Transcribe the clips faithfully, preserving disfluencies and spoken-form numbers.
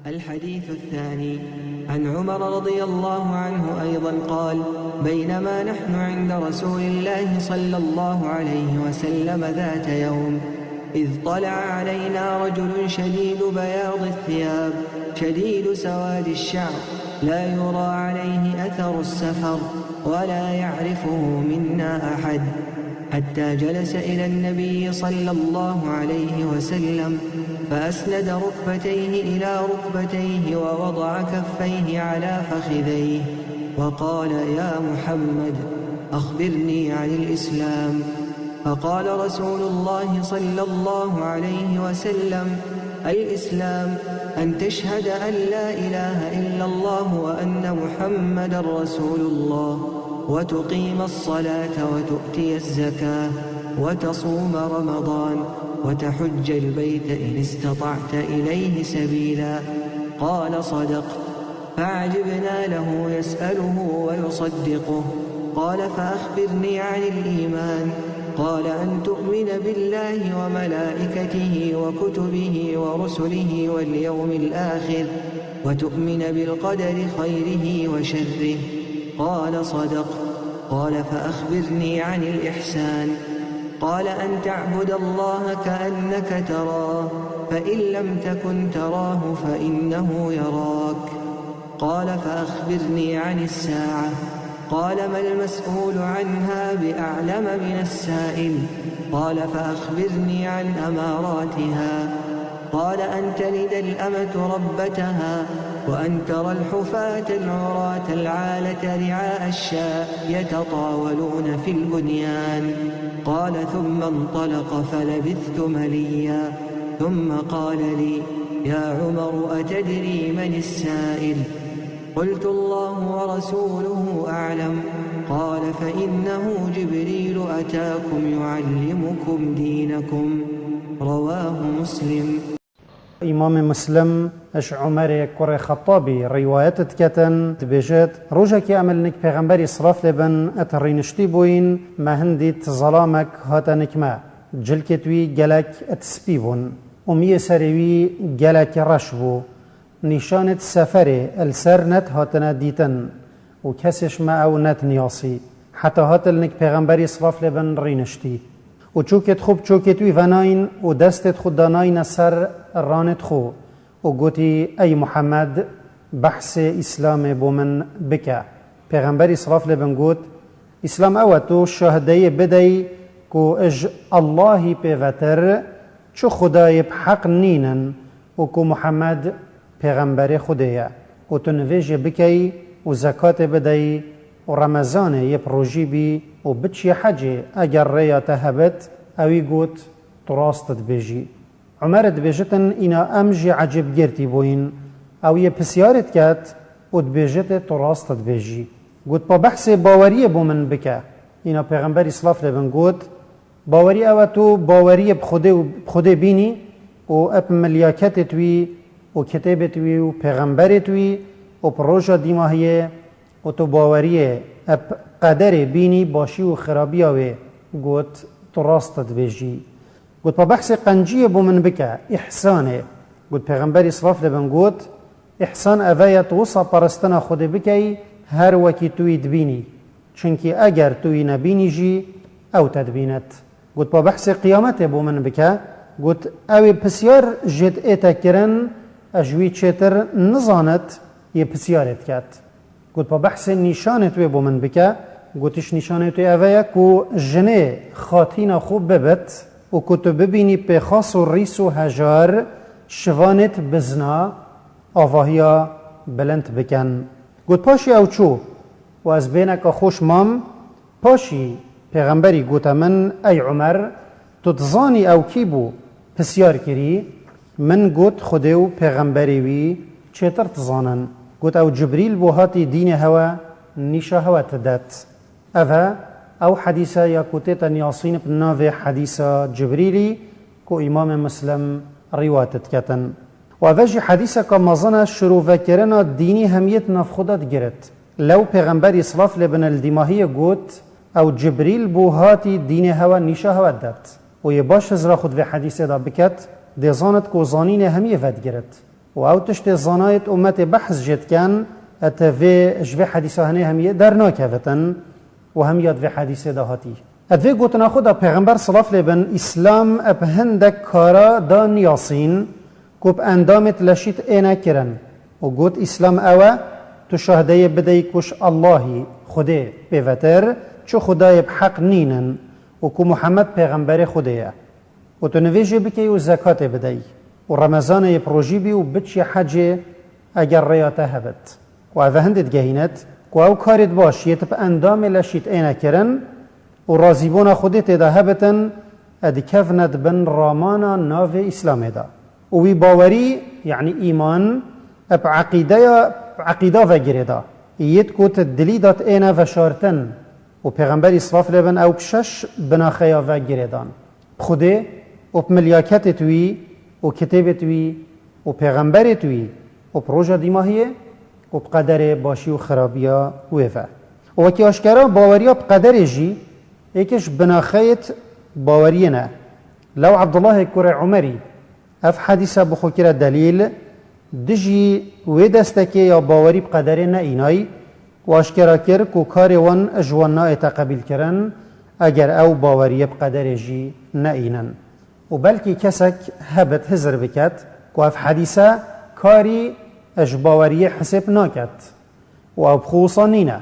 الحديث الثاني، عن عمر رضي الله عنه أيضا قال: بينما نحن عند رسول الله صلى الله عليه وسلم ذات يوم، إذ طلع علينا رجل شديد بياض الثياب شديد سواد الشعر، لا يرى عليه أثر السفر، ولا يعرفه منا أحد، حتى جلس إلى النبي صلى الله عليه وسلم، فأسند ركبتيه إلى ركبتيه ووضع كفيه على فخذيه، وقال: يا محمد، أخبرني عن الإسلام. فقال رسول الله صلى الله عليه وسلم: الإسلام أن تشهد أن لا إله إلا الله وأن محمدا رسول الله، وتقيم الصلاة وتؤتي الزكاة، وتصوم رمضان، وتحج البيت إن استطعت إليه سبيلا. قال: صدقت. فعجبنا له يسأله ويصدقه. قال: فأخبرني عن الإيمان. قال: أن تؤمن بالله وملائكته وكتبه ورسله واليوم الآخر، وتؤمن بالقدر خيره وشره. قال: صدقت. قال: فأخبرني عن الإحسان. قال: أن تعبد الله كأنك تراه، فإن لم تكن تراه فإنه يراك. قال: فأخبرني عن الساعة. قال: ما المسؤول عنها بأعلم من السائل. قال: فأخبرني عن أماراتها. قال: أن تلد الأمة ربتها، وأن ترى الحفاة العراة العالة رعاء الشاء يتطاولون في البنيان. قال: ثم انطلق فلبثت مليا، ثم قال لي: يا عمر، أتدري من السائل؟ قلت: الله ورسوله أعلم. قال: فإنه جبريل أتاكم يعلمكم دينكم. رواه مسلم. Îmamê Muslim ji Umerê kurê Xettabî rîwayet diketin, dibêjit: Rojekê em li nik Pêxemberî, silav lê bin, et rîniştî bûyîn, me hin dît zelamek hate nik me. Cilkêt wî gelek et spî bûn û miyê serê wî gelek reş bû. Nîşanêt seferê li ser net hatine dîtin û kesê ji me ew net niyasî. Heta hat li nik Pêxemberî, silav lê bin, rîniştî û çokêt xwe bi çokêt wî venayîn û destêt xwe danayîne ser ranêt xwe û gotî: Ey Muhammed, behsê Îslamê bo min bike. Pêxemberî, silav lê bin, got: Îslam ew e tu şahideyê bideyî ku ji Allahî pêvetir çi xwedayê bi heq nînin û ku Muhammed Pêxemberê Xwedê ye û tu nivêjê bikeyî û zekatê bideyî û Remezanê yê bi rojî bî û biçiyê hecê eger rêya te hebit. Ewî got: Tu rast dibêjî. Umer dibêjitin, îna em jî ecêbgirtî bûyîn. Ew yê pisyarê diket û dibêjitê: Tu rast dibêjî. Got: Pa behsê baweriyê bo min bike. Îna Pêxemberî, silav lê bin, got: Bawerî ew e tu baweriyê bi Xwedê û bi Xwedê bînî û ep milyaketêt wî û kitêbêt wî û pêxemberêt wî û bi roja dîmahiyê û tu baweriyê ep qederê bînî, başî û xirabiya wê. Got: Tu rast dibêjî. Got: Pa behsê qenciyê bo min bike, îhsanê. Got: Pêxemberî, silav lê bin, got: Îhsan eve ye tu wisa paristina Xwedê bikeyî, her wekî tu wî dibînî. Çimkî eger tu wî nebînî jî, ew te dibînit. Got: Pa behsê qiyametê bo min bike. Got: Ew ê pisyar jêt ête kirin, ez ji wî çêtir nizanit, yê pisyarê diket. Got: Pa behsê nîşanêt wê bo min bike. Gotiş: Nîşanêt wê eve ye ku jinê xatîna xwe bibit û ku tu bibînî pêxas û rîs û hejar şivanêt bizna avahiya bilind bikin. Got: Paşê ew çû û ez bêneka xweş mam. Paşî Pêxemberî gote min: Ey Umer, tu dizanî ew kî bû? Pisyar kirî. Min got: Xwedê û Pêxemberê wî çêtir dizanin. Got: Ew Cibrîl bû, hatî dînê hewe, nîşa hewe ti det. Ev e ew hedîs e ya ku tête niyasîn bi navê hedîsa Cibrîlî ku Îmamê Muslim rîwayet diketin. Û ev e jî hedîseka mezin e, şirovekirina dînî hemiyê di nav xwe de digirit. Lew Pêxemberî, silav lê bin, li dîmahiyê got: Ew Cibrîl bû, hatî dînê hewe, nîşa hewe det. Û yê baş hizra xwe di vê hedîsê de biket, dê zanit ku zanînê hemiyê vedigirit. Û ew tiştê zanayê di ummetê behs jê dikin, e, te vê, ji vê hedîsa hinê hemiyê dernakevitin û hemiya di vê hedîsê de hatî. E, di vê gotina xwe de Pêxember silav lê bin, Îslam e bi hindek kara da niyasîn ku bi endamê di leşî di êne kirin û got, Îslam ew e, tu şahdeyê bideyî ku ji Allahî, Xwedê, pêvetir çi xwedayê bi heq nînin û ku Muhammed pêxemberê Xwedê ye. Û tu nivêjê bikey û zekatê bidey û Remezanê yê bi rojî bî û biçiyê hecê eger rêya te hebit. Û ev hindê digehînit ku ew karêt baş yêt bi endamê leşît êne kirin û razîbûna Xwedê tê de hebitin, e dikevne di bin ramana navê Îslamê de. Û wî bawerî, yanî îman, e bi eqîdeya, bi eqîda ve girê de. Yêt ku ti dilî de êne veşartin û Pêxemberî silav lê bin ew bi şeş binaxeya ve girê dan. Bi Xwedê û bi milyaketê wî û kitêbê wî û pêxemberê wî û bi roja dîmahiyê û bi qederê başî û xirabiya wê ve. Û wekî aşkera baweriya bi qederê jî êkê ji binaxeyêt baweriyê ne. Lew Ebdullahê kurê Umerî ev hedîse bi xwe kire delîl, dijî wê destekê ya bawerî bi qederê neînay û aşkera kir ku karê wan ji wan nayête qebîlkirin, eger ew baweriyê bi qederê jî neînin. Û belkî kesek hebit hizir biket ku ev hedîse karî ji baweriyê hisêb naket û ew bi xwe wisa nîne.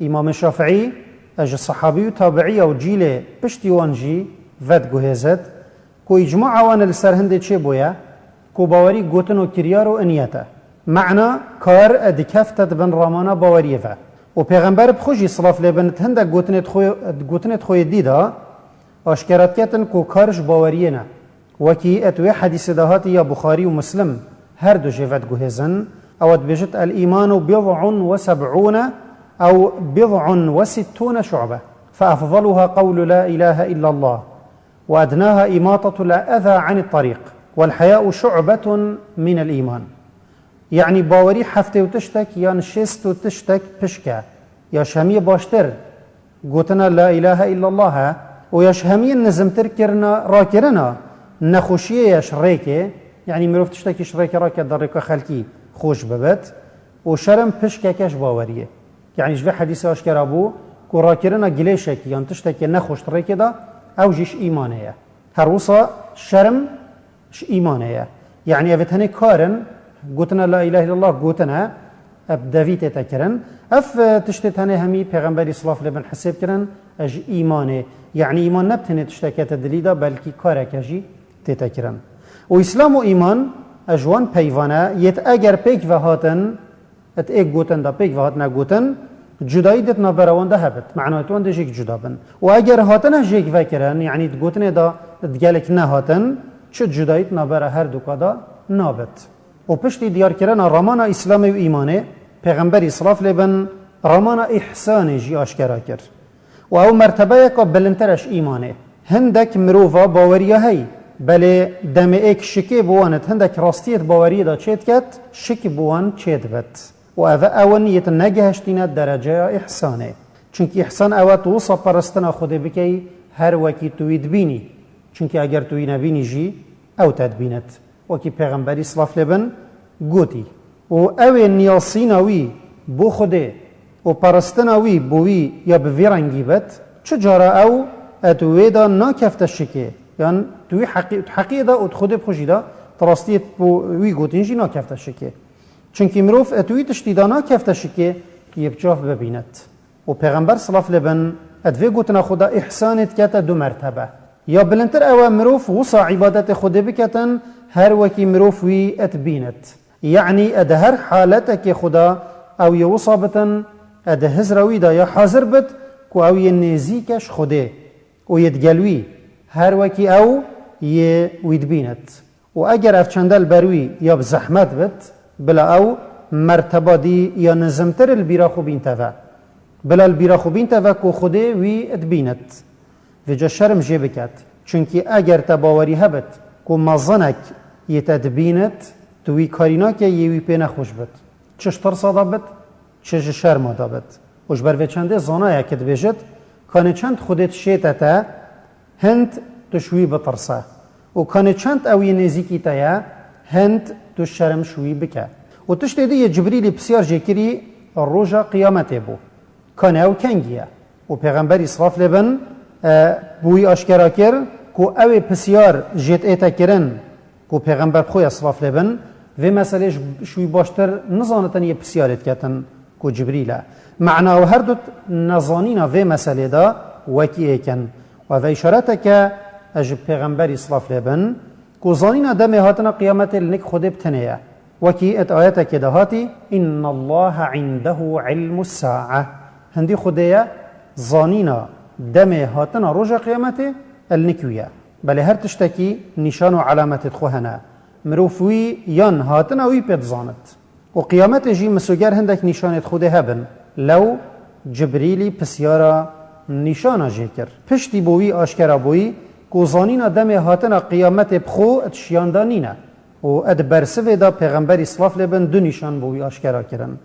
Îmamê Şafiî, e, ji sehabî û tabiîya û cîlê piştî wan jî vediguhêzit ku îcmaa wan li ser hindê çêbûye ku bawerî gotin û kiryar û niyet e. Mena kar, e, dikefte di bin ramana baweriyê ve. Û Pêxember bi xwe jî silav lê bin di hindek gotinêt xwe, gotinêt xwe yê dî de aşkera diketin ku kar ji baweriyê ne. Wekî et wê hedîsê de hatî ya Buxarî û Muslim her du jê vediguhêzin, ew dibêjit, "El-îmanu bid'un ve seb'ûne ew bid'un ve sittûne şu'be. Fe efdaluha qewlu la ilahe illallah. Ve ednaha îmatetul eza anit tarîq. Vel heya'u şu'betun minel îman." Yanî bawerî heftê û tiştek yan şêst û tiştek pişk e. Ya ji hemiyê baştir gotina la ilahe illallah e û ya ji hemiyê nizimtir kirina, rakirina nexweşiyê ya ji rêkê, yanî mirov tiştekî ji rêkê rake di rêka xelkî xweş bibit û şerm pişkeke ji baweriyê. Yanî ji vê hedîsê aşkera bû ku rakirina gilêşekî yan tiştekê nexweş di rêkê de ew jî ji îmanê ye. Her wisa şerm ji îmanê ye. Yanî ev tenê kar in, gotina la ilahe illallah gotin e, ev devî tête kirin. Ev, e, tiştê tenê hemî Pêxemberî silav lê bin hisêb kirin, e, ji îmanê. Yanî îman ne bi tenê tişteke te dilî de, belkî kareke jî tête kirin. Û Îslam û îman, e, ji wan peyvan e, yêt eger pêk ve hatin, Di êk gotin de pêk ve hatine gotin, cudayî di navbera wan de hebit. Mena wan dê jêk cuda bin. Û eger hatine jêk vekirin, yanî di gotinê de di gelek nehatin, çi cudayî di navbera her duka de nabit. Û piştî diyarkirina ramana Îslamê û îmanê, Pêxemberî silav lê bin, ramana îhsanê jî aşkera kir. Û ew mertebeyeka bilindtir e ji îmanê. Hindek mirova baweriya hey, belê demê êk şikê bi wan it hindek rastiyê di baweriyê de çêdiket, şik bi wan çêdibit. Û ev e ew in yêt negehiştîne dereceya îhsanê. Çunkî îhsan ew e tu wisa peristina Xwedê bikey, her wekî tu wî dibînî. Çunkî eger tu wî nebînî jî, ew te dibînit. Wekî Pêxemberî silav lê bin gotî. Û ew ê niyasîna wî bo Xwedê û peristina wî bo wî ya bi vî rengî bit, çi cara ew et wê de nakefte şikê, yan tu wî heqî-, tu heqiyê de û tu Xwedê bi xwe jî de, tu rastiyê bo wî gotin jî nakefte şikê. Çunkî mirov et wî tiştî de nakefte şikê, yê bi çav bibînit. Û Pêxember silav lê bin, et vê gotina xwe de îhsanê dikete du mertebe. Ya bilindtir ew e mirov wisa îbadetê Xwedê biketin, her wekî mirov wî et bînit. Yanî e di her haletekê xwe de ew yê wisa bitin, e di hizra wî de ya hazir bit ku ew yê nêzîk e ji Xwedê û yê digel wî, her wekî ew yê wî dibînit. Û eger ev çende li ber wî ya bi zehmet bit, bila ew merteba dî ya nizimtir li bîra xwe bînte ve. Bila li bîra xwe bînte ve ku Xwedê wî dibînit. Vêca şerm jê biket. Çunkî eger te bawerî hebit ku mezinek yê te dibînit, tu wî karî nake yê wî pê nexweş bit. Çi ji tirsa de bit, çi ji şerma de bit. Û ji ber vê çendê zanayeke dibêjit, kanê çend Xwedê dişête te, hind tu ji wî bitirse. Û kanê çend ew yê nêzîkî te ye, hind Tu şerm ji wî bike. Û tiştê dî yê Cibrîlî pisyar jê kirî roja qiyametê bû. Kanê ew kengî ye? Û Pêxemberî, silav lê bin, e, bi wî aşkera kir ku ew ê pisyar jê dê ête kirin, ku Pêxember bi xwe ye, silav lê bin, vê meselê ji, ji wî baştir nizanitin yê pisyarê diketin ku Cibrîl e. Mana ew her du nezanîna vê meselê de wekî êk in. Û ev îşareteke ji Pêxemberî, silav lê bin, ku zanîna demê hatina qiyametê li nik Xwedê bi tenê ye. Wekî et ayetekê de hatî, "Innallaha indehu ilmus sa'a." Hindî Xwedê ye, zanîna demê hatina roja qiyametê li nik wî ye. Belê her tiştekî nîşan û alametê xwe hene. Mirov wî yan hatina wî pê dizanit. Û qiyametê jî misoger hindek nîşanê Xwedê hebin. Lew Cibrîlî pisyara nîşana jê kir. Piştî bo wî aşkera bûyî ku zanîna demê hatina qiyametê bi xwe di şiyan de nîne. Û di bersivê de Pêxemberî, silav lê bin, du nîşan bo wî aşkera kirin.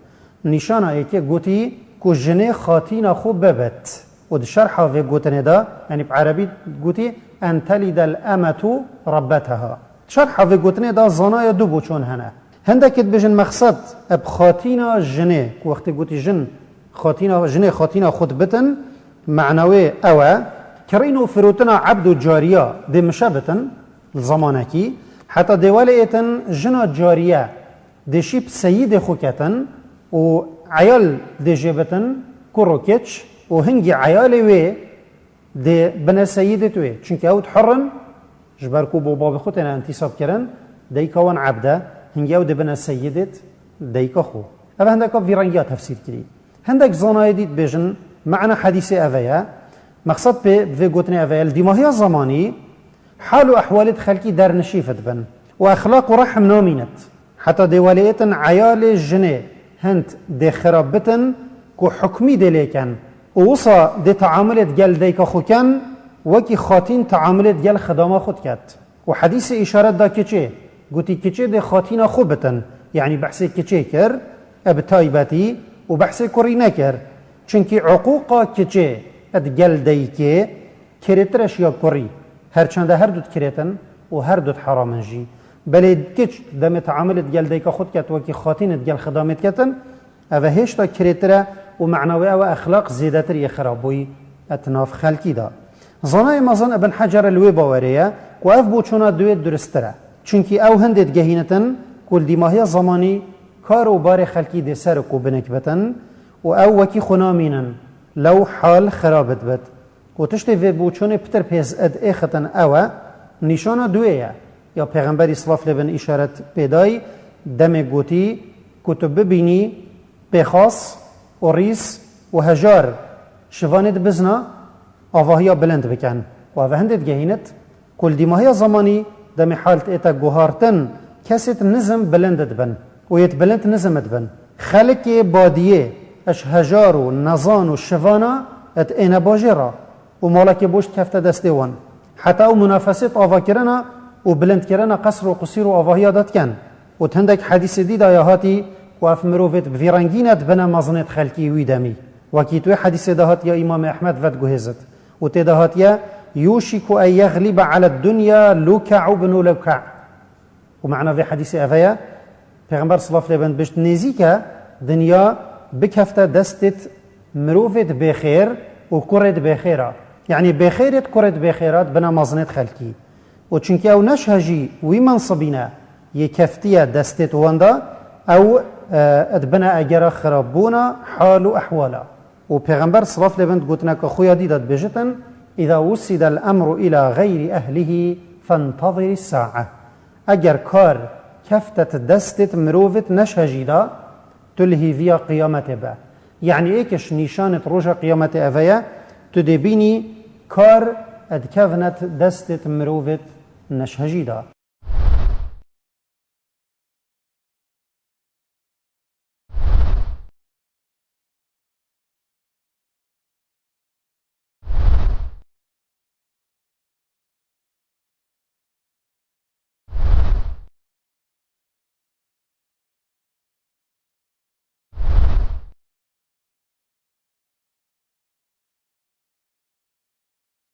Nîşana êkê gotî ku jinê xatîna xwe bibit. Û di şerha vê gotinê de, yanî bi erebî gotî, "En telidel emetu rabbeteha." Şerha vê gotinê de zanaya du boçon hene. Hindekê dibêjin mexsed bi xatîna jinê, ku wextê gotî jin xatîna, jinê xatîna xwe dibitin, mana wê ew e, kirîn û firotina ebd û cariya dê mişe bitin, li zamanekî, heta dê welê êtin jina cariye dê şî bi seyîdê xwe ketin û eyal dê jê bitin, kur û keç, û hingî eyalê wê dê bine seyîdê wê. Çunkî ew hur in, ji ber ku bo babê xwe têne întîsab kirin, dayika wan ebd e, hingî ew dê bine seyîdê dayika xwe. Ev hindeka vî rengiya tefsîr kirî. Hindek zanayê dî dibêjin, mana hedîsê ev e ye, mexsed pê vê gotinê ev e ye, li dîmahiya zemanî hal û ehwalê di xelkî dernişîf dibin û exlaq û rehm namînit. Heta dê welê êtin eyalê jinê hind dê xirab bitin ku hukmî dê lê ken û wisa dê teamulê digel dayika xwe ken, wekî xatîn teamulê digel xidama xwe diket. Û hedîsê îşaret da kiçê, gotî kiçê dê xatîna xwe bitin, yanî behsê kiçê kir, e bi taybetî, û behsê kurî nekir. Çunkî uqûqa kiçê digel dayikê kirêtir e ji ya kurî, her çende her du dikirêtin û her du diheram in jî. Belê kiç demê teamulê digel dayika xwe diket, wekî xatînê digel xidamê diketin, ev e hêşta kirêtir e û mana wê ew e exlaq zêdetir yê xirabûyî di nav xelkî de. Zanayê mezin Ibn Hecer li wê bawerê ye ku ev boçûna duê duristir e. Çunkî ew hindê digehînitin ku li dîmahiya zemanî kar û barê xelkî dê ser û ku binik bitin û ew wekî xwe namînin, lew hal xirab dibit. Û tiştê vê boçûnê pitir pêz êxitin ew e, nîşana duê ye. Ya Pêxemberî, silav lê bin, îşaret pê dayî, demê gotî ku tu bibînî pêxas û rîs û hejar şivanê dibizna, avahiya bilind bikin. Û ev hindê digehînit ku li dîmahiya zemanî demê hal ête guhartin, kesêt nizm bilind dibin û yêt bilind nizm dibin. Xelkê badiyê ji hejar û nezan û şivana êne bajêra û malekê boş dikefte destê wan. Heta ew munafesêt avakirina û bilindkirina qesr û qusîr û avahiya de dikin. Û di hindek hedîsê dî de ya hatî ku ev mirovêt bi vî rengî ne dibine mezinêt xelkî wî demî. Wekî di wê hedîsê de hatiye Îmamê Ehmed vediguhêzit. Û tê de hatiye, "Yûşîku en yexlîbe eled dunya luke'u binu luke'." Û mana vê hedîsê ev e ye, Pêxember, silav lê bin, dibêjt, nêzîk e dinya bikefte destêt mirovêt bêxêr û kurêt bêxêra. Yanî bêxêrêt kurêt bêxêra dibine mezinêt xelkî. Û çunkî ew neşhejî wî mensibî ne, yê keftiye destêt wan de, ew, e, dibine egera xirabûna hal û ehwala. Û Pêxember, silav lê bin, gotineke xwe ya dî de dibêjitin, "Îza wusidel emru îla xeyrî ehlihî fentezirî sa'a." Eger kar keftet destêt mirovêt neşhejî de, tu li hîviya qiyametê be. Yanî êkiş nîşanêt roja qiyametê ev e ye, tu dê bînî kar dikevnet destêt mirovêt neşhejî de.